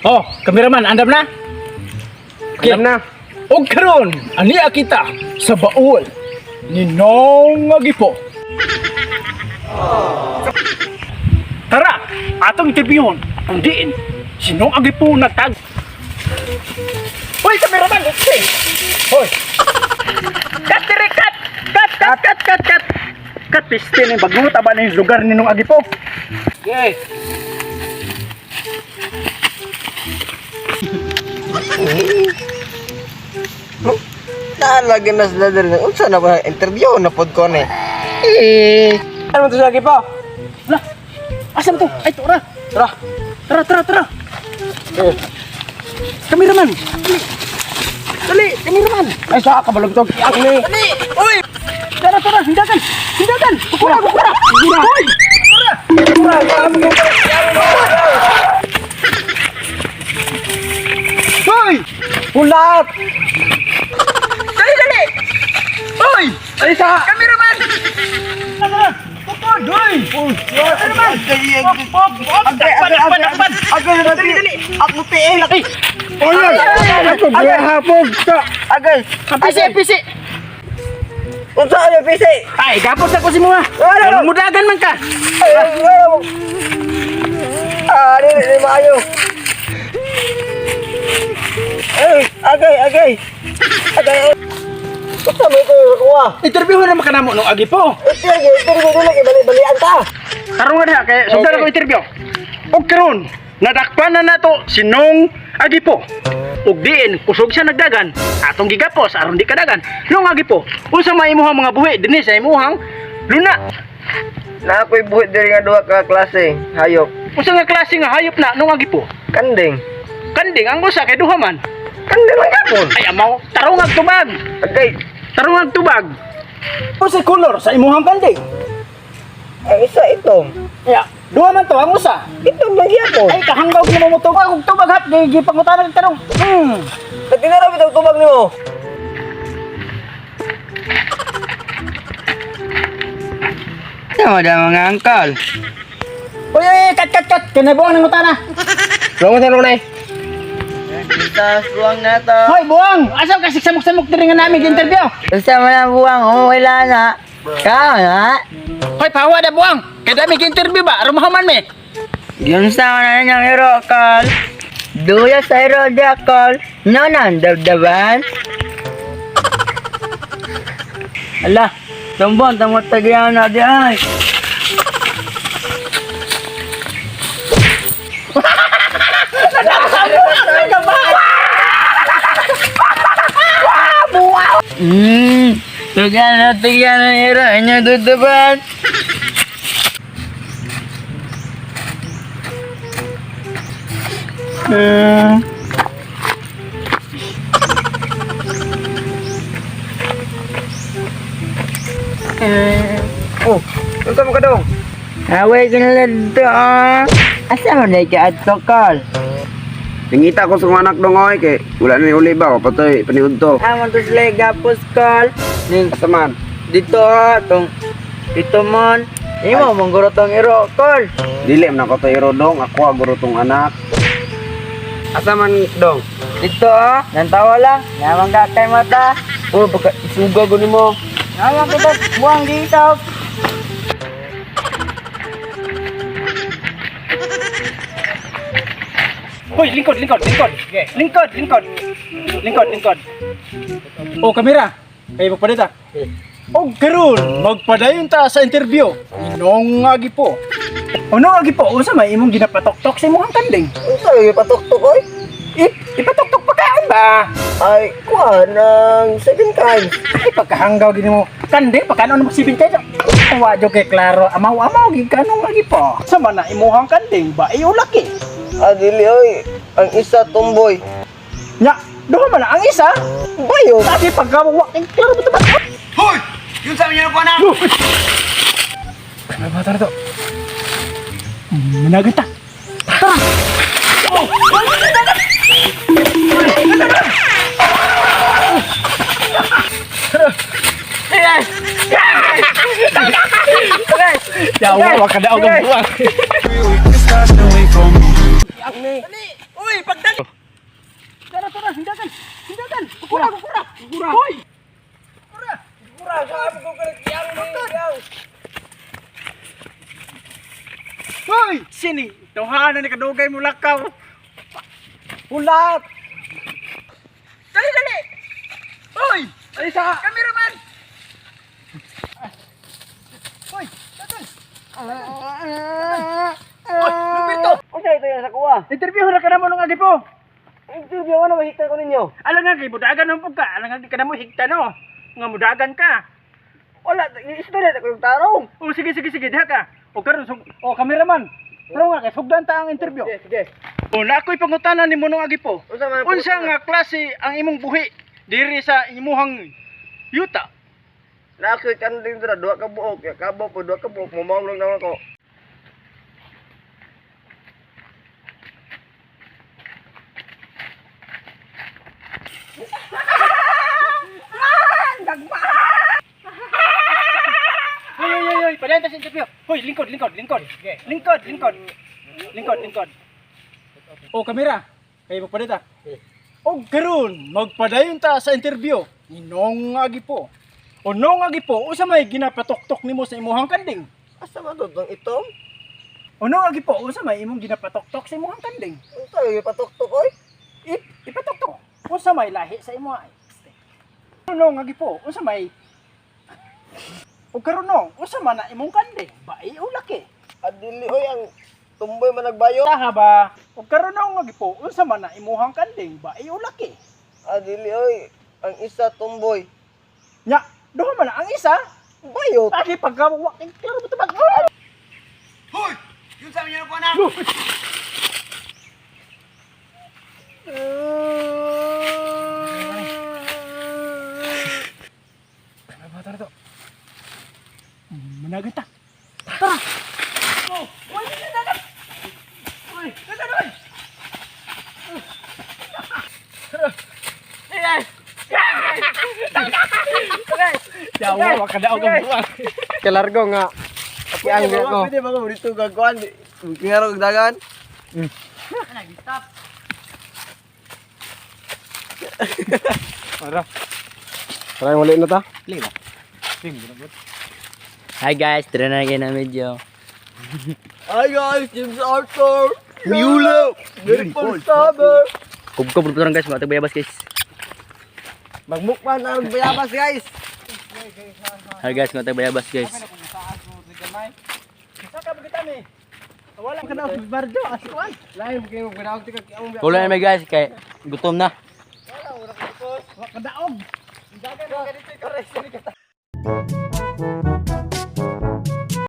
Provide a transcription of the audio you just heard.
Oh, kameraman, andam na? Okay. Andam na. Og karon, ania kita sa baul ni Nong Agipo. Tara, atong interviewon kung diin si Nong Agipo nagtag. Hoy, kameraman, okay. Hoy. Cut dire, cut. Cut, cut, cut, cut, cut. Cut, piste ni bagunot aba na yung lugar ni Nong Agipo. Okay. Naalagi na sila diri. Unsa na ba interview na pod ko ni? Eh, Ano to lagi pa? Lah, asa ba to? Ay, tara. Tara. Tara, tara, tara. Eh. Kameraman. Dali. Dali, kameraman. Ay sa kabalog to. Ang ni. Dali. Uy. Tara, tara, hindagan. Hindagan. Kukura, kukura. Uy. Tara. Hoy! Pulat. Dali, dali! Uy! Ay sa. Kameraman! Tara, Pupod! Uy! Kameraman! Pop, pop, pop! Dakpan, dakpan, dakpan! Agay Dali, dali! Ako tiil. Ay! Oy! Ako gahapon ka. Agay. Pisi, pisi! Unsa ayo pisi? Ay, gapos ako si mga. Ano? Mudagan man ka. Ay, ay, Ah, dili dili maayo. Ay, agay, agay. Agay. Unsa may ko kuha? Interview na makanamo nung agi po. Ito lagi, interview dili kay bali-balian ta. Karon nga diha kay sundan Okay. ako interview. Og karon, nadakpan na nato si Nong Agipo. Ug diin kusog siya nagdagan, atong gigapos aron di kadagan. Nong Agipo, unsa may imuhang mga buhi dinhi sa imuhang luna? Na ako'y buhit diri nga duha ka klase, hayop. Unsa nga klase nga hayop na Nong Agipo? Kanding. Kanding ang usa kay duha man. Kanding lang gapon. Ay amaw, tarong ag tubag. Agay. Tarong ag tubag. Unsa color sa imuhang kanding? Ang isa itom. Ya, duha man to ang usa. Itom lang gyapon. Ay, kahanggaw gina mo tubag og tubag hap, gi gipangutanan og tanong. Nagtinara bitong tubag nimo. Tama da mga angkal. Uy, uy, cut, cut, cut. Kinay buwang nang utana. Lungon sa lunay. Kita buwang na to. Hoy, buwang! Asa ka siksamok-samok diri nga namin interview? Basta mo na buwang, oh, wala na. Ka na. Hoy, pawa na buwang. Kay dami interview ba? Aron mahuman mi. Yung sa na niyang hero, kal. Duya sa hero, di kal. Nanan, dabdaban. Ala, tumbon, tamot tagyan na di ay. Tugyan na, tugyan na hero, inyo duduban. Oh, unsa mo kadong? Away ka na lang dito, ah. Asa mo na ika-adto, kal? Nangita ko sa mga anak dong oy kay wala na ni uli ba patay paniud to. Amo to sila gapos, kal. Ning, Asa man? dito, ah, tong, dito man. Imo, mangguro tong iro, kal. Dili man ako to iro dong, ako aguro tong anak. Asa man dong? Dito, ah, nantawa lang. Namang ka kay mata. Oh, baka isuga ko nimo. Namang kita, buwang dito. Hoy, lingkod, lingkod, lingkod. Lingkod, lingkod. Lingkod, lingkod. Oh, kamera. Kay magpadita. Og karon, magpadayon ta sa interview. Inong agi po. Ano agi po? Unsa may imong ginapatoktok sa imong kanding? Unsa lagi patuktok oy? Ipatoktok pagkaon ba? Ay, kuha ng seven times. Ay, pagkahanggaw gini mo. Kanding, pagkano mo sibing kayo? Wa jo kay klaro, amaw-amaw gid kanong agi po. Sa man na imuhang kanding ba iyo laki? Ah, dili oy. Ang isa tumboy. Nya, duha man na ang isa. Bayo. Sabi pagkawa kay klaro ba ba? Hoy! Yun sa inyo ko anak. Ano ba tara to? Managan ta. Tara. Oh! Yawa, waka daog ang buwang. Estás Hoy! Sini, tawhana ni kadugay mo lakaw. Ulat! Dali, dali! Hoy! Ay sa cameraman! Hoy, tatay! Hoy, Roberto! Unsa ito yung sa kuha? Interview na ka na mo nung agi po. Interview ano mahita ko ninyo? Alam nga kay budagan ang pugka, alam nga di ka na mo higta no. Nga mudagan ka. Wala, istorya ko yung tarong. O sige sige sige diha ka. O karon sug o cameraman. Pero nga kay sugdan ta ang interview. Sige, sige. O na ako'y pangutana nimo nung agi po. Unsa man ang Unsa nga klase ang imong buhi diri sa imuhang yuta? Na ako'y kanding dira duha ka buok, ya kabo po duha ka buok, mumaong lang naman ko. Hoy hoy hoy hoy, padayon ta sa interview. Hoy, lingkod lingkod lingkod. Lingkod lingkod. Lingkod lingkod. O kamera, kay magpadita. O karon magpadayon ta sa interview. Inong agi po. O nong agi po, usa may ginapatoktok nimo sa imuhang kanding? Asa man to tong itom? O nong agi po, usa may imong ginapatoktok sa imuhang kanding? Unsa yung patuktok oy? Ipatoktok. Unsa may lahi sa imo ay? Nong agi po, unsa may O karon nong, unsa man na imong kanding? Bai o laki? Adili oy ang tumboy man nagbayo. Taha ba? O karon nong agi po, unsa man na imuhang kanding? Bai o laki? Adili oy ang isa tumboy. Nya, duha man na ang isa. Bayo. Agi pagka wa klaro mo tubag. Hoy! Yun sa inyo na po na! Managan ta. Tara. Oh, uy, dagan. Uy, dagan uy. Yawa, wakadaog ang buwang. Kalargo nga. Aki ang ko. Pwede ba ko dito gagawin? Kingaro og dagan. Tara. Tara, wala na ta. Hi guys, tara na kayo na video. Hi guys, James Arthur. Yulo. Beautiful summer. Kubkob lang guys, mga bayabas guys. Magmukbang na ang bayabas guys. Hi guys, mga bayabas guys. Saka ba kita ni? Wala ka na barjo aswan. Lain mo kayo magdaog tika ang Wala na may guys, kay gutom na. Wa kadaog. Dagan ka dito correction kita.